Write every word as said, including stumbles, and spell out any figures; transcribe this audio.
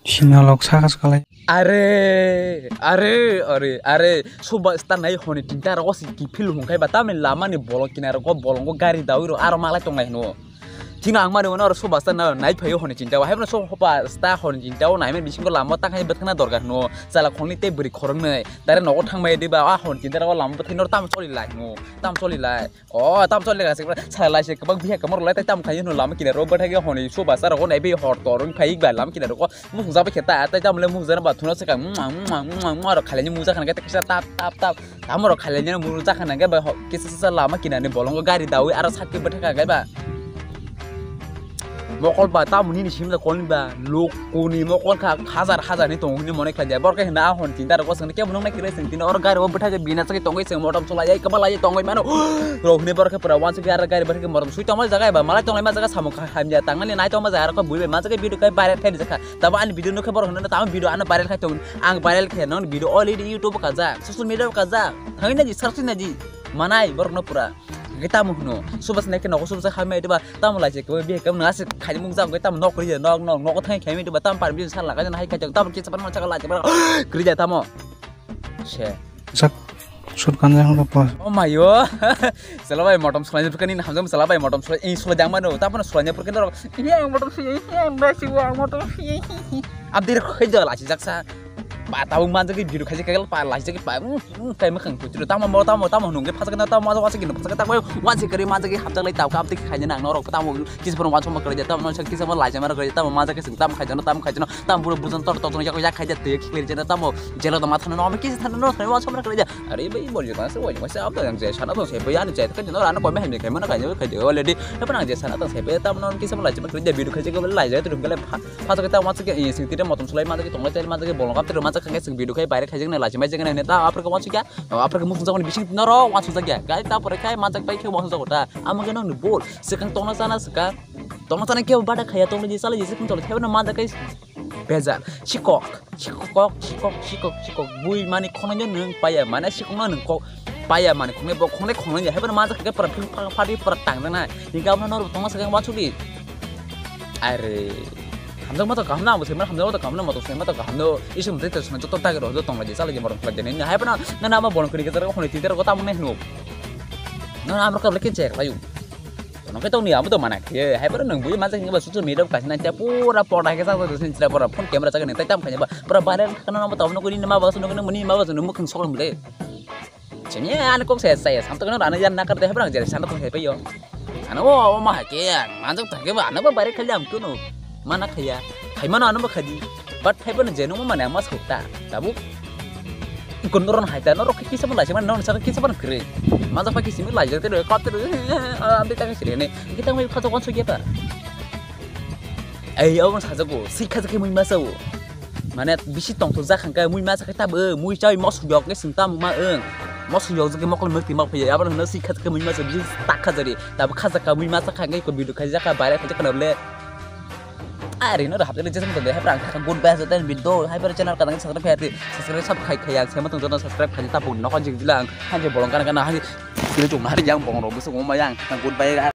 Sinalok saka swkalai. Are, are, are, are, soba sta nai honi tinta rogo si ki phil hung khai ba, tamni lama ni bolong kinaro go bolongo gari dawi ro aro malai tong lai hino. Chino ang mani ono aro soba sta na nai phaio honi tinta o, hai bono soba sta honi tinta o nai mani bisingo lama ta khai bwthana dorkar hino, chala khongni tei bwrwi khoroknwi, tare nogo thang mai de ba, a honi tinta rogo lama bwthai noro tam choli lai hino, tam choli lai. O, tam chole ka se, sa lai se, kabak biha kamar lai, tam khai no lam kina ro, bathai ke honi, so basa ro, nai be hor tor, khai ba lam kina ro, mung jaba kheta, tai tam le mung jana ba, thuna se ka, mwa, mwa, mwa, mwa, ro khalai ni mung jakha na, kisa tap, tap, tap, tam ro khalai ni mung jakha na, ba, kisa sa lama kina ni bolong gari dawi, aro sakki bathai ka, ba. Mokol ba, tam ni ni sim da kol ni ba, lok. Kuni mo kon kha hajar hajar ni tongo hwnwi mone khlai dia. Borok khe hwnna a hwn tinta rok swngni kebo nung nai kwrwi swng tini oro gari o bwthai khe bina chakhe tongwi swng motom sulai kwbala ye tongwi mano. Rok hwnwi borok khe pura wansuk ya gari bwthai khe motom sui tongma jaga ba malai tonglaima jaga samung kha hamya tangnani nai tongma jaga rok bui bai manjak video kai viral khai jakha. Tabo ani video nukhe borok hwnna tamo video ano viral khai tong ang viral khe non video already YouTube o kajak social media o kajak thangwi naji search naji manai borok no pura. Hingke tamo hwno, subas nai khe nogo subas khamai diba, tamo lai se kebo bihai kebo nang aswk khaini mung jang khe tamo nok kwrwi je, nok, nok, nogo thangwi khaimai diba, tamo permission sal laga jana hai khaijak, tamo kisa panma chaka lai se kwrwi ja tamo. Se. Sak, sut kan jang ko pos. Oh my yo. Sala bai motom sulai purkani hamjam sala bai motom sulai, eh, sulai jang mano, tamo sulai purkani rok. Iya, motom sulai, iya, basi wa, motom sulai. Abdir khoi jala si jaksa. Ba tabuk manjak video khaijak khe pa lai jak pa. Kai makhang kuchilo tamo mo tamo tamo nungke phasakna tamo wansuk wansuk gino phasakna tamo wansi kari manjak hamjak lai tau kam tik khaina nang norok tamo kisa phano wansuk ma kari tamo nang kisa ma lai jama kari tamo manjak kisa tamo khaijano tamo khaijano tamo buru bujan tor tor yak yak khaijak tei kiri jana tamo jelo da mathano no kisa thano no thani wansuk ma kari. Are bai bol jana se wai wai se abda yang je sana to se bai ani je khaijano rana koi me hamni khaimana khaijano khaijano already. Apa nang je sana to se bai tamo no kisa ma lai jama kari video khaijak lai jai tu dum lai. Phato kita wansuk ya sing tire motom sulai manjak tonglai tari manjak bolong kaptir manjak khangai sing video khai baire khaijak nai lachimai jek nai ta apre ka wansuk ya. Apre ka mukhung jagoni bising noro wansuk jak ya. Gai ta pore khai manjak pai khe wansuk jago ta. Amo khe nongni bol. Swkang tongna chana swkang. Tongna chana khe bada khaya tongna je chala je swkang tongna khe manjak kai. Bezar. Sikok. Sikok, sikok, sikok, sikok. Bui mani khongnai nung paya mane sikok no nung kok. Paya mani khongnai bo khongnai khongnai je. Hai manjak khe pura phing phang phadi pura tang jana. Ni gabna noro tongna swkang wansuk di. Are, hamjakma to kaham na, ang bo saiman hamjakma to kaham na, motom saiman to kaham no, isi motoi to saiman joto dagi rok joto tonglaidi chalaidi morom khlaidi nini hai phano, nana ama bolong kwrwi kwcharo hwnwi twi rok tamo nai hwnwi. Nana amrok kable kinchek layu. Tono khe tongni amo to mana khe, hai phano nwng bui manjak hinba social media kaisa nai pura porda khe chajak sin chira pura phone camera chagani tai tam khaini ba pura viral khana amo to nukuni ma ba nukuni muni ma ba mukhang soklam le. Chini ani kok se se sam to no rana yan nakar de hebrang je sana to hepe yo. Sana o o ma ke yang manjak ta ke ba na ba bare khali am kuno. Mana khaya. Khai mano ano ba khadi. But khai bano je no ma mane ma sokta. Tabu. Ikon ron hai ta no rok kisa ban lai se man no sa kisa ban kre. Manjak pa kisi mi lai je te ko te. Am de ta ke sire ne. Kita mai kha to kon so ge ta. Ei, obo sajago, sikha jakhe mui masa o. Mane bisi tongthok jak hangkhe mui masa khe tabo, mui chawi mosok yok khe sing tamo ma wng. Mosok yok jakhe mokol mukti ma phaiya, aboni hwnwi sikha jakhe mui masa bisi tak khajari. Tabo khajak ka mui masa kha hangkhe ko video khaijak kha viral khaijak kha le. Ari no hapjak le jesam to le hapra ang good bye hajak video hai pore channel kadang subscribe khai subscribe sab khai khai ang sema tong jono subscribe khai ta bun no kon jing jilang. Hanje bolong kana kana hanje kile chong hari yang bong ro bisi ngoma yang good bye.